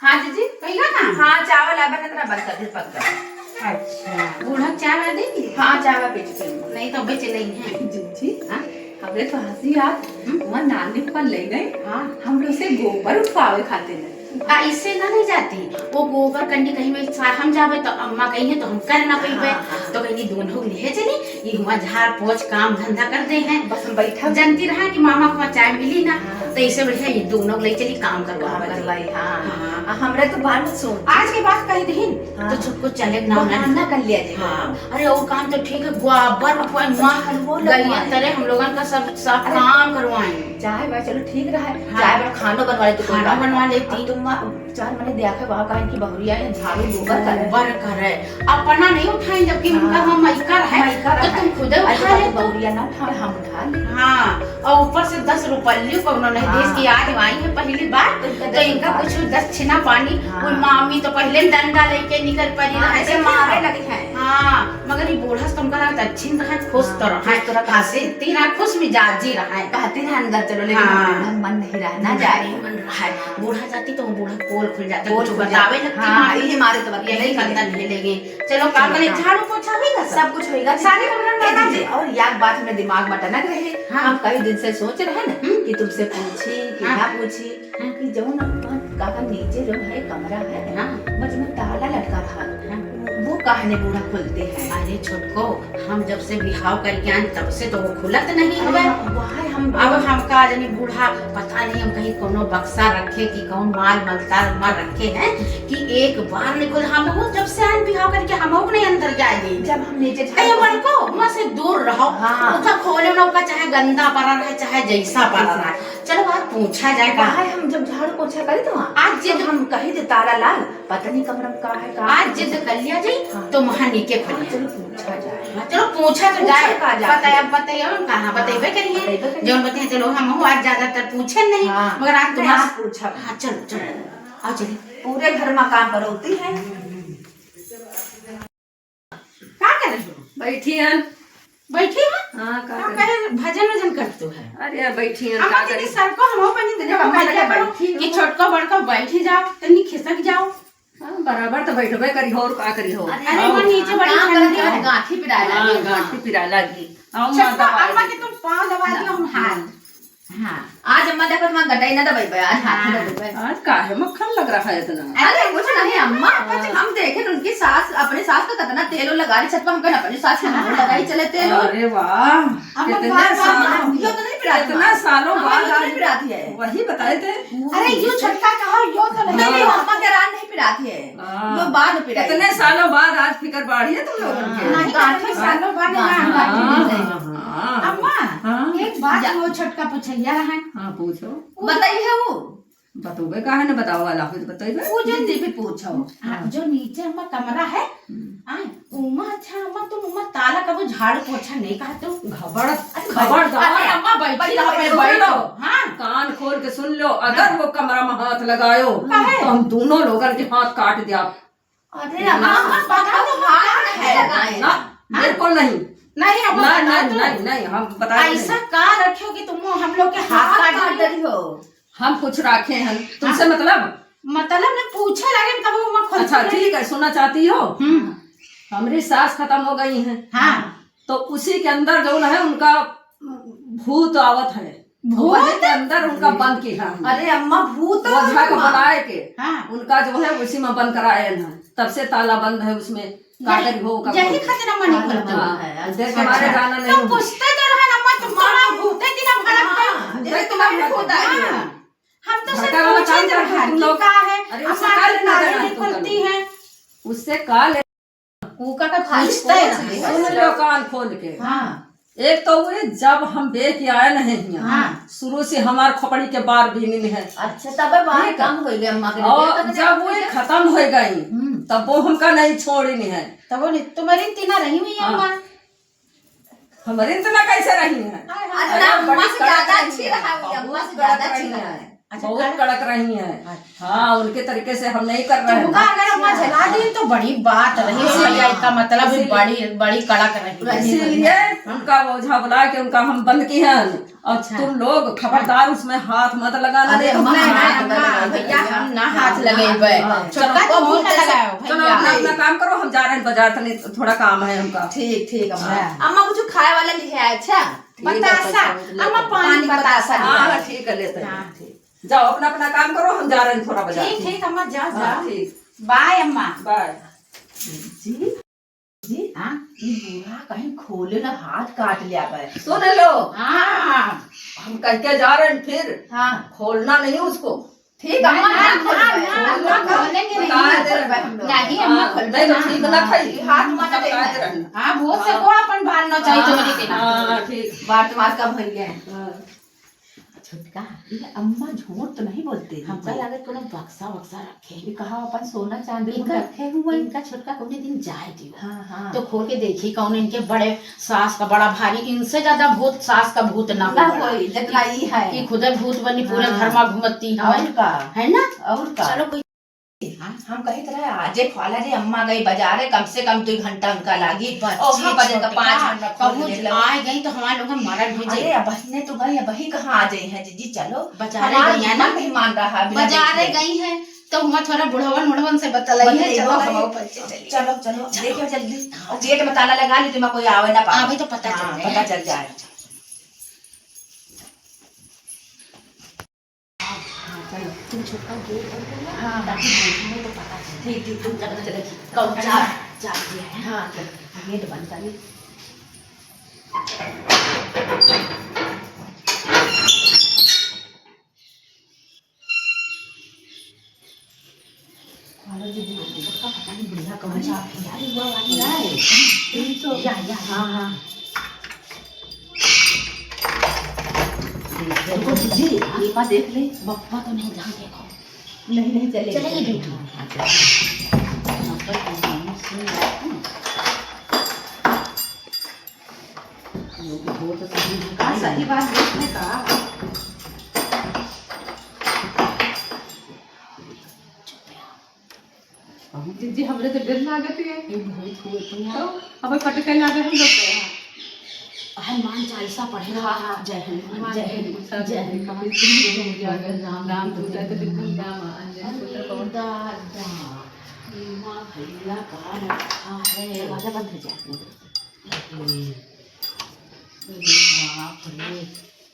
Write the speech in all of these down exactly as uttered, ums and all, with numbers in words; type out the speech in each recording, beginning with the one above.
हाँ जीजी, कहिया ना? हाँ, चावल आवे ना, तेरा बंद कर दे, पक गया। अच्छा, बूढ़ा चाय वाला दे दिए? हाँ, चाय वाला पी चुके हैं। नहीं तो बेच लेंगे। जीजी, हाँ? हमरे तो हंसी याद, हम्म? वहाँ नानी पर ले गए। हाँ। हम लोग से गोबर उठवावे खातिर। आ, इससे ना नहीं जाती। वो गोबर कंडी कहीं में सा-, हम जावे तो अम्मा कही है तो हम कर ना पइबे। हाँ, हाँ। तो कहीं दोनों ले चली, ये हुआ झाड़ पोछ काम धंधा कर दे हैं। बस हम बैठा। जानती रहा कि मामा को चाय मिली ना, हाँ। तो इससे बढ़िया ये दोनों ले चली काम करवा काम दे। करवाई, हाँ। हाँ। आ, हमरे तो बात सुन। आज के बाद कही दहिन, हाँ। तो छुटको चले ना, ना। बहाना कर लिया जाए। हाँ। अरे वो काम तो ठीक है, गोबर उठवाए, माँ हलवो गलिया लगवाए। तरे हम लोगन का सब, सब अरे काम करवाए। चाहे भाई चलो ठीक रहा है, हाँ। चाहे बड़ा खानो बनवा लेती, कोई खानो बात बनवा नहीं। लेती। अब तुम माँ चार मने देखा वहाँ कहें कि बहुरिया है, झाड़ू गोबर करे। गोबर करे। अपना नहीं उठाई, जबकि हाँ। उनका हम मइका रहे, मइका तो रहे। तुम खुदे अरे उठा बाबा, लेते। बहुरिया ना उठावे, हम उठा ले। हाँ, और ऊपर से दस रुपये कौनो नहीं हाँ। देश की आज आई है पहली बार, तो इनका तो दस इनका रुपये। कुछ दक्षिणा पानी, हाँ। वो मामी तो पहले डंडा लेके निकल पड़ी हाँ, रहे ऐसे थे मारे ना। लगे हैं। हाँ, मगर ये बूढ़ा से तुमका लगता अच्छी तरह खुश हाँ, तो रहा है, खुश तो रहा। हंसी इतनी रहा, खुश मिजाजी रहा है। कहती रहा अंदर चलो, लेकिन हाँ। अब बूढ़ा मन नहीं रहा, ना जाए। नहीं मन रहा है। बूढ़ा जाती तो वो बूढ़ा पोल खुल जाता, पोल कुछ खुल बतावे जाता। लगती हाँ, ना। यही मारे तो बता यही नहीं कंदन लगे। झेलेंगे। चलो, काम चलो, करें, काम। झाड़ू पोछा होइगा सब? सब कुछ होइगा। सारे कमरा में ए, बना दीजिए। दे। और याद बात में दिमाग में टनक रहे। हाँ। हम कई दिन से सोच रहे ना हम्म। कि तुमसे पूछी कि हाँ। ना पूछी हाँ। कि जौन अपन काका नीचे जो है कमरा है, हाँ। बस में ताला लटका रहा। हाँ। वो काहे ने बूढ़ा खोलते हैं? अरे छोटको, हम जब से बिहाव करके आए तब से तो वो खुलत नहीं अरे हुए। हाँ, वहाँ हम अब हमका जनी बूढ़ा पता नहीं, हम कहीं कोनो बक्सा रखे कि कौन माल मलताल मा रखे हैं कि एक बार निकल, हम हो जब से आन बिहाव करके हम हो नहीं अंदर जाए दी। जब हम नीचे झाड़ू अरे पोछा बड़को, वहाँ से दूर रहो। हाँ। ओका खोले ना, ओका चाहे गंदा पड़ा रहे, चाहे जैसा पड़ा रहे। चलो आज पूछा जाए का? भाई हम जब झाड़ू पोछा करे तो आज जिद हम कही दे ताला लाग, पता नहीं कमरा में का है, का आज है। जिद कर लिया जी, हाँ। तो वहाँ नीचे हाँ, खोलिए। चलो पूछा जाए। हाँ, चलो पूछा तो पूछा जाए। का जाए? बताया, बताइए हम कहाँ हाँ, बतेबे करिए। बतेबे करिए। जौन बताइए, चलो हम हो आज ज्यादातर पूछे नहीं, हाँ। मगर आज नहीं, तुम्हारा आज पूछा। हाँ, चलो, चलो। आओ चलिए। पूरे घर में काम करौती है। का कर रही हो? बैठी हन। बैठी हो? हाँ, का हम करे? कहे भजन वजन करते है। अरे यार, बैठी हन, अम्मा का तनी करे? सर को हम बनी दे, जब हम भजन करो बैठी कि हन। छोटको बड़को बैठी जाओ, तनी खिसक जाओ। हाँ, बराबर तो बैठबे करी हो, और का करी हो? अरे, अरे, वो नीचे बड़ी काम ठंडी करत है। गांठी पिराए हाँ, लागी। गांठी पिराए लागी। आओ, छोटको माता अम्मा बाजी। के तुम पाँव दबा दियो, हम हाथ। हाँ, आज अम्मा देखो, तुम्हारा गटाई ना दबाई बे, आज हाथ ही हाँ। दबाई बे। आज काहे मक्खन लग रहा है इतना? अरे, कुछ नहीं अम्मा, हाँ। हम देखे उनकी सास, अपने सास का कितना तेल लगा रही छत पर, हम कहें अपनी सास के हाँ। मुंह लगाई चले तेल। अरे वाह, अम्मा कितने बार बार सालों, यो तो नहीं पिराती कितना माँ। सालों अम्मा बाद यो तो आज नहीं पिराती है। वही बताए थे। अरे, यो छोटका कहा, यो तो नहीं। नहीं, यो अम्मा के रात नहीं पिराती है। हाँ। यो बाद में पिराई। कितने सालों बाद आज फिकर बाढ़ी है तुम लोगन के। हाँ, नहीं, काफी सालों बाद हाँ, यहाँ हाँ, बात हाँ, नहीं। हाँ, हाँ। अम्मा, हाँ। एक बात या। वो छोटका पूछैया रहा है। हाँ, पूछो। बताइए वो। बतौबे काहे न बताओ वाला हो, तो बतैबे। वो जो दीदी पूछो। हाँ। जो नीचे हमारा कमरा है, हम्म। हाँ, उमा, अच्छा, अम्मा, तुम उमा ताला कबो झाड़ू पोछा नहीं कहा तू? घबड़, अरे, खबरदार। अरे, अम्मा, बैठी बैठो, रहो, बैठो, बैठो। बैठो। हाँ। कान खोल के सुन लो, अगर हाँ। वो कमरा में हाथ लगायो, काहे? तो हम दोनों लोगन के हाथ काट दिया। अरे, अम्मा, अम्मा, पता तो हाथ है लगाए। ना, हाँ? बिल्कुल नहीं। नहीं, अम्मा, नहीं, बता नहीं, दो। नहीं, नहीं, हम बता रहे ऐसा हैं। का रखे हो कि तुम हम लोग के हाथ हाथ काट काट रही हो? रही हो? हम कुछ रखे हैं, तुमसे हाँ। मतलब? मतलब ना पूछे लगे कब वो मैं खुद अच्छा, को ठीक है, सुनना चाहती हो? हम्म। हमारी सास खत्म हो गई हैं। हाँ। तो उसी के अंदर जो है उनका भूत आवत है। भूत? वही के अंदर उनका बंद की है। अरे अम्मा, भूत ओझा को अम्मा। बुलाए के हाँ। उनका जो है उसी में बंद कराए ना, तब से ताला बंद है उसमें। कागज हो का यही खातिर अम्मा नहीं खोलते हाँ, हैं। देख के अच्छा। मारे जाना नहीं तो हो। पूछते तो रहे अम्मा, तुम तो ना भूते की ना भड़कते हो। हाँ, जैसे देख के तुम्हारे मारे भूत आए हैं। हाँ। हम तो सिर्फ भड़का वाला पूछे काम थे करते हो तुम कि लोग। का है, अरे, उससे अम्मा का लेना ताले देना नहीं तुम खोलती लोग? हैं। उससे का ले-, वो का, का खाली पूछता है पूछ ना। ले। सुन लो कान खोल के। हाँ। एक तो वो जब हम बेच के आए नहीं हैं, हाँ। शुरू से हमार खोपड़ी के बार भी नहीं है। अच्छा, तब बार ठीक है। कम हो गया अम्मा के और लिए, तब जब वो नहीं खत्म हो गई, हम्म। तब वो हमका नहीं छोड़ी नहीं है। तब वो नहीं, तुम्हारी तीना रही हुई है हाँ। अम्मा। हमारे इतना कैसे रही है? अरे, अरे, अम्मा बड़ी से कड़क ज्यादा रही अच्छी है। रहा हुई, अम्मा बहुत से ज्यादा कड़क अच्छी रही रहा है। है। अच्छा, बहुत कड़क रही है। अच्छा। हाँ, उनके तरीके से हम नहीं कर रहे हैं। तुमका अगर अम्मा जला दी तो बड़ी बात रही, हाँ। सही है, इसका मतलब भी इसीलिए बड़ी, बड़ी कड़क रही। इसीलिए उनका ओझा बुला के उनका हम बंद किए हैं। और अच्छा। तुम लोग खबरदार उसमें हाथ मत लगाना, अरे नहीं तो अम्मा, नहीं, हाथ अम्मा, लगाना। भैया, हम ना हाथ लगेबे। हाँ, हाँ। छोटका चलो, तो मुंह ना लगाओ, चलो, भैया। अपना, अपना काम करो, हम जा रहे हैं बाजार, तनी थोड़ा काम है हमका। ठीक, ठीक, अम्मा। हाँ। अम्मा, कुछ खाए वाला लिहे, अच्छा? ठीक है, बतासा, अच्छा, अम्मा, पानी पानी बतासा बतासा। हाँ, लिहे। हाँ, ठीक है, लेते हैं। हाँ, ठीक। जाओ, अपना, अपना काम करो, हम जा रहे हैं थोड़ा बाजार। ठीक, ठीक, अम्मा, जाओ, हाँ, जाओ। ठीक। बाय, अम्मा। बाय। जी। जी, हाँ? ई बूढ़ा कहीं खोले ना, हाथ काट लिया बे। सुन लो। हाँ। हम कह के जा रहे हैं फिर। हाँ। खोलना नहीं उसको। ठीक है, ना, अम्मा, ना, ना खोलना, ना, ना, ना, खोलेंगे नहीं, बता दे रहे हैं। नहीं, अम्मा, हाँ, खोलबे नहीं तो ना। ठीक ना खाई। ई हाथ मत बता दे। दे रहे हैं। हाँ, बहुत से हाँ। को अपन बाल नोचाई हाँ, तो मेरी देना। हाँ, ठीक। बात मार का भैया। हाँ। छोटका, ये अम्मा झूठ तो नहीं बोलते हैं हमका जी? लागत कोनो बक्सा वक्सा रखे हैं। ये कहाँ अपन सोना चांदी कुल इनका, रखे हुए हैं? इनका छोटका कौने दिन जाए दियो। हाँ, हाँ। तो खोल के देखी कौन इनके बड़े सास का बड़ा भारी, इनसे ज्यादा भूत सास का भूत ना ना होई। होई, जितना ई है। ई खुदे भूत बनी पूरे हाँ। घर में घूमती है। और का? है ना? और का? चलो कोई हाँ, हम कहित रहे, आजे ख्वाला रे अम्मा गई बाजारे, कम से कम दुइ घंटा उनका लागी। बच्ची और हाँ, बजन का छोटका, पाँच घंटा खोल के कहूँ देख लो। आए गई तो हमारे लोग मरल हो जाए। अरे, अब बहिने तो गई, अब वही कहाँ आ जाई है, जीजी, चलो। बाजारे हमार गई है ना? मन नहीं मान रहा है, बिना बाजारे देखे। गई है, तो हुआ थोड़ा बुढ़वन उढ़वन से बतलाई है, बतलाई चलो, है। हम ऊपर से चलिए। चलो, चलो, चलो। देखो जल्दी। और गेट में ताला लगा ली, तुम्हें कोई आवे ना पावे। आवे तो पता चल हाँ, जाए। पता चल जाए। हाँ, चलो, तुम छोटका गेट बंद कर लो, हाँ। ताकि देखने में तो पता चले। ठीक, ठीक, हम ठीक। जब तक कौन चार, चार दिया है। हाँ, चलो, गेट बंद कर लो। हेलो दीदी, उसका पता नहीं बुढ़िया कौन सा है। अरे, वो वाली ना है। यही तो। या, या, हाँ, हाँ। देखो दीदी, हाँ। ईमा देख ले। बप्पा तो नहीं जान देखो। नहीं, नहीं, चलेगी। चलेगी बेटी। हाँ, हाँ, चलेगी। हाँ, पर तुम सुन रहे हो। लोग हो तो सही है। हाँ, सही बात है, इसमें का? दीदी, हमरे तो डर लागत है। ये भूत हुए तो ना। तो हमें पटके लागे हम लोग के यहाँ। हनुमान चालीसा पढ़े। हाँ, हाँ। जय हनुमान, हनुमान जय हनुमान, जय हनुमान। राम, राम दूत है तो बिल्कुल राम, अंजनी पुत्र पवन। दादा, माँ भैया का रखा है। दरवाजा बंद हो जाए। अरे बाप रे,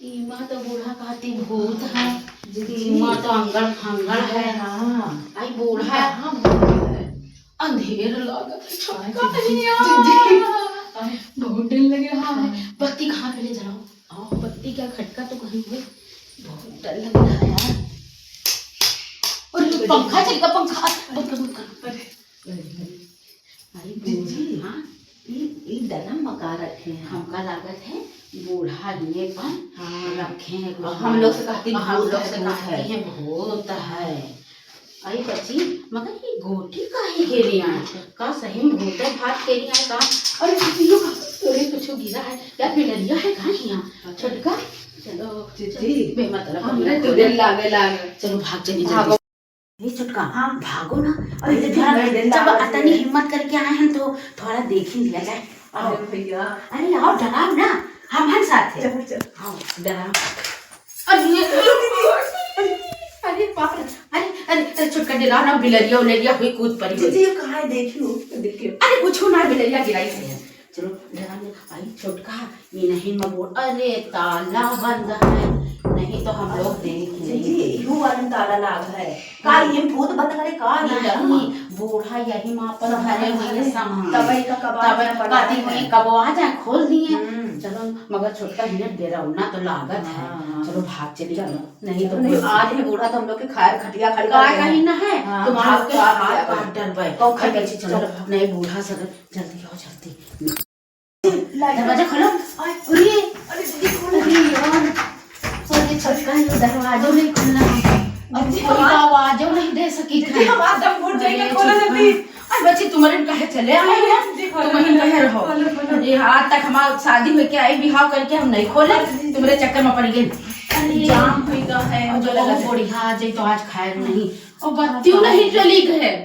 ईमा तो बूढ़ा कहती भूत है, जीजी। ईमा तो अंगड़ खंगड़ है। हाँ। आई बूढ़ा कहाँ भूत है? अंधेर लागत है, छोटका भैया। जीजी। बहुत डर लगे। हाँ, हाँ। बत्ती कहाँ पे ले जलाओ? आओ, बत्ती क्या खटका तो कहीं है, बहुत डर लग रहा है यार। और पंखा चल गया, पंखा बंद कर, बंद कर। अरे, अरे, अरे। अरे जीजी, हाँ? ई, ई डरम मका रखे हैं। हमका लागत है बूढ़ा हिये पर हाँ। रखे हैं कुछ और हम लोग से कहती हम भूत लोग है, से भूत कहती है। हैं भूत है। अरे बच्ची, मगर ये गोटी काहे के लिए आए? का सही में भूत है भाग के लिए आए का? अरे जीजी, यो का? अरे कुछ गिरा है। यार बिलरिया है का यहाँ? अच्छा। छोटका, चलो, जीजी, चलो, बेमतलब हमरे बतिया तो करो। डर लागे लागे। चलो भाग चली हाँ, जल्दी। ए छोटका, हाँ। भागो ना। अरे, अरे, थोड़ा, नहीं, नहीं, जब नहीं, अतनी नहीं। हिम्मत करके आए हैं तो थोड़ा देख ही लिया जाए। आओ। अरे भैया। अरे, आओ, डराओ ना, हम हैं साथ हैं। चलो, चलो। आओ, डराओ। अरे, अरे, अरे, बाप रे। अरे, अरे, अरे, छोटका, डराओ ना, बिलरिया उलरिया हुई, कूद पड़ी हुई। जीजी, ये कहाँ है? देखियो, देखियो। अरे, कुछ ना, बिलरिया गिराई से है। चलो, डरा ले। आई छोटका, ये नहीं मगोर। अरे, ताला बंद है, नहीं तो हम लोग देख लेंगे। जीजी, यू वाला ताला लाग है। का ये भूत बंद करे का? नहीं, नहीं, डरा। बूढ़ा यही माँ पर हाँ, धरे हुए हाँ। सामान। तबई का कबाड़ तबई में पड़ा कहती है। हुई, कबो आ जाए, खोल दिए। हम्म। चलो, मगर छोटका हिने डरावना तो लागत है। हाँ, हाँ। चलो, भाग चली। चलो। नहीं तो नहीं, बूढ़ा आज ही बूढ़ा तो हम लोग के खाए खटिया खड़ी का कर देना। कहीं ना है, हाँ, तुम्हारा भाग के तो आ हाथ गया। काट डरबे। कौन खटिया? चलो, चलो। नहीं, बूढ़ा सर, जल्दी आओ, जल्दी। दरवाजा खोलो। अरे, अरे, दीदी, खोलो। अरे, यार। अरे, छोटका, ये दरवाजो नहीं खुलना है। अरे, कोई आवाजो नहीं दे सकी थी। हमारा दम घुट जाएगा, अरे, खोलो छोटका। जल्दी। अरे, बच्ची, तुम्हारे कहे चले आए हैं? दीदी, खोलो, तुम्हारे खोलो, कहे रहो। खोलो, खोलो। अरे, आज तक हमारा शादी होके आई, बिहाव करके हम नहीं खोले, अरे, दीदी। तुम्हारे चक्कर में पड़ गई। अरे, जाम हुई तो है, और जो लगा बहुत है। बढ़िया, आज तो आज खाए नहीं। और बत्तियों नहीं जली है,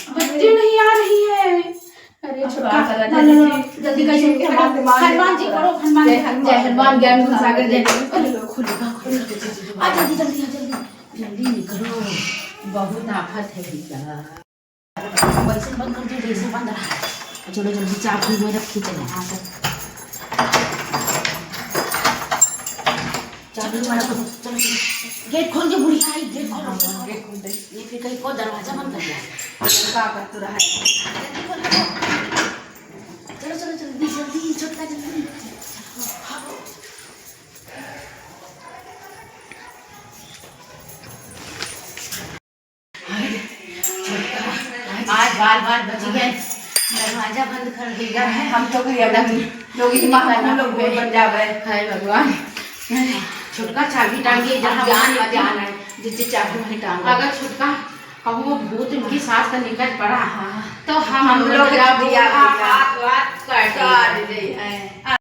बत्तियों नहीं आ रही है। अरे अब छोटका, क्या करा ना, जाए ना, ना, दीदी? जल्दी कर, जल्दी कर। हनुमान, हनुमान जी पढ़ो, हनुमान जी। जय हनुमान, जय हनुमान, ज्ञान गुण सागर जय। अरे, खुलेगा, खुलेगा। आ, जल्दी, जल्दी, आ, जल्दी, जल्दी निकलो। बहुत आफत है भैया। वैसे बंद कर दो, जैसे बंद रहा। चलो जल्दी चाबी में रखी चले। हाँ, चल। चलो, चलो, चलो, चलो, चलो। गेट खोल के बुढ़िया आई, गेट खोलो, हाँ, गेट खोलो। गेट खोल दे। ये फिर कहीं को दरवाजा बंद कर दिया। का कर तू रहा है? जल्दी खोल दे। चलो, चलो, जल्दी, जल्दी, छोटका जल्दी। आज बाल बाल बच गए, दरवाजा बंद कर दिया है। हम तो कोई अलग लोग, इतना हम लोग गोल बन जावे। हाय भगवान। छोटका चाबी टांगे, जहाँ जान जान है, जिससे चाबी वहीं टांग। अगर छोटका अब वो भूत उनकी सास का निकल पड़ा, हाँ। तो हम हम लोग लोग का दिया पूरा भैया। हाथ वाथ काट काट दे। दे है।